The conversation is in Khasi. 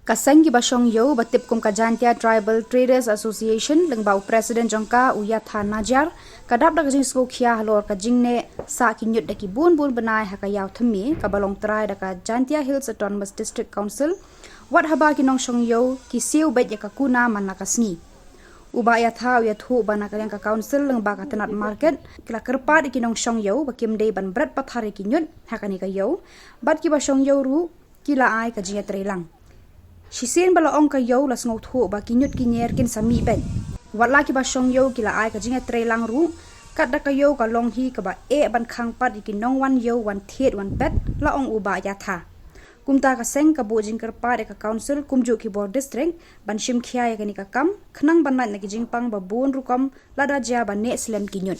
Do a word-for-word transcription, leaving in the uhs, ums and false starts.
Ka seng kiba shong iew ba tip kum ka Jaintia Tribal Traders Association lyngba u President jong ka, u Yatha Najiar, ka dap da ka jingsngewkhia halor ka jingneh sah ki ñiut da ki bun bun bnai ha ka ïaw thymmai kaba long trai da ka Jaintia Hills Autonomous District Council, wat haba ki nongshong iew ki siew beit ïa ka kuna man la ka sngi. U Bah Yatha u ïathuh ba na ka liang ka Council lyngba ka tnat Market ki la kyrpad ïa ki nongshong iew ba kim dei ban bret pathar ïa ki ñiut ha kane ka ïew, bad kiba shong iew ruh ki la ai ka jingïatreilang. Shisien ba la ong ka ïew, la sngewthuh ba ki ñiut ki ñier kin sa mih beit. Wat la kiba shong iew ki la ai ka jingïatreilang ruh, katba ka ïew ka long hi kaba eh ban khang pat ïa ki nongwan iew wan thied wan pet, la ong u Bah Yatha. Kumta ka seng ka buh jingkyrpad ïa ka Council kumjuh ki bor District ban shim khia ïa kane ka kam, khnang ban lait na ki jingpang ba bun rukom lada jia ba neh slem ki ñiut.